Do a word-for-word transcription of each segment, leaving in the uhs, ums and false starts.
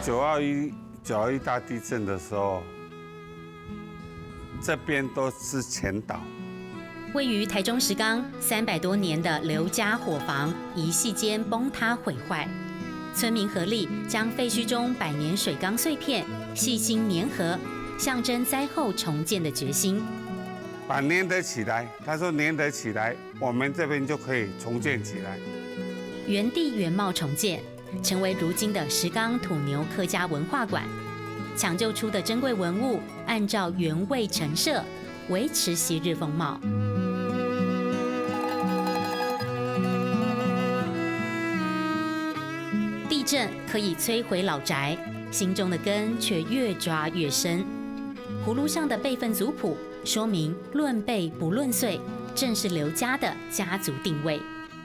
九二一九二一大地震的时候，这边都是全倒。位于台中石冈三百多年的刘家伙房，一夕间崩塌毁坏。村民合力将废墟中百年水缸碎片细心粘合，象征灾后重建的决心。把它粘得起来，他说：“粘得起来，我们这边就可以重建起来。”原地原貌重建，成为如今的石冈土牛客家文化馆。抢救出的珍贵文物，按照原位陈设，维持昔日风貌。地震可以摧毁老宅，心中的根却越扎越深。葫芦上的辈分族谱说明，论辈不论岁，正是刘家的家族定位。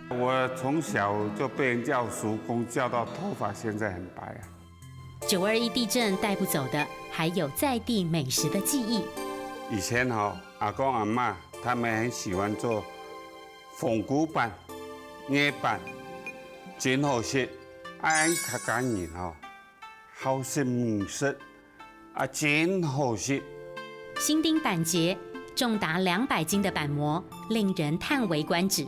我从小就被人叫叔公，叫到头发现在很白啊。九二一地震带不走的，还有在地美食的记忆。以前哈，阿公阿妈他们很喜欢做凤骨粄、艾粄，真好食。恁客家人哈，好食美食啊，真好食。新丁板结，重达两百斤的板模，令人叹为观止。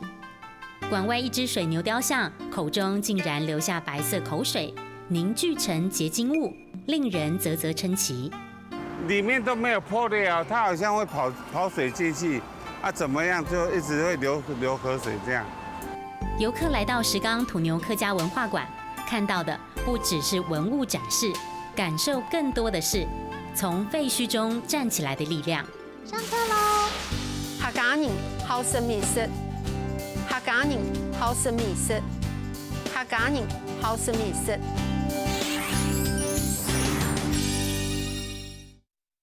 馆外一只水牛雕像，口中竟然流下白色口水，凝聚成结晶物，令人啧啧称奇。里面都没有破裂啊，它好像会跑跑水进去啊，怎么样就一直会流流河水这样。游客来到石冈土牛客家文化馆，看到的不只是文物展示，感受更多的是从废墟中站起来的力量。上课喽！客家人好食美食，客家人好食美食，客家人好食美食。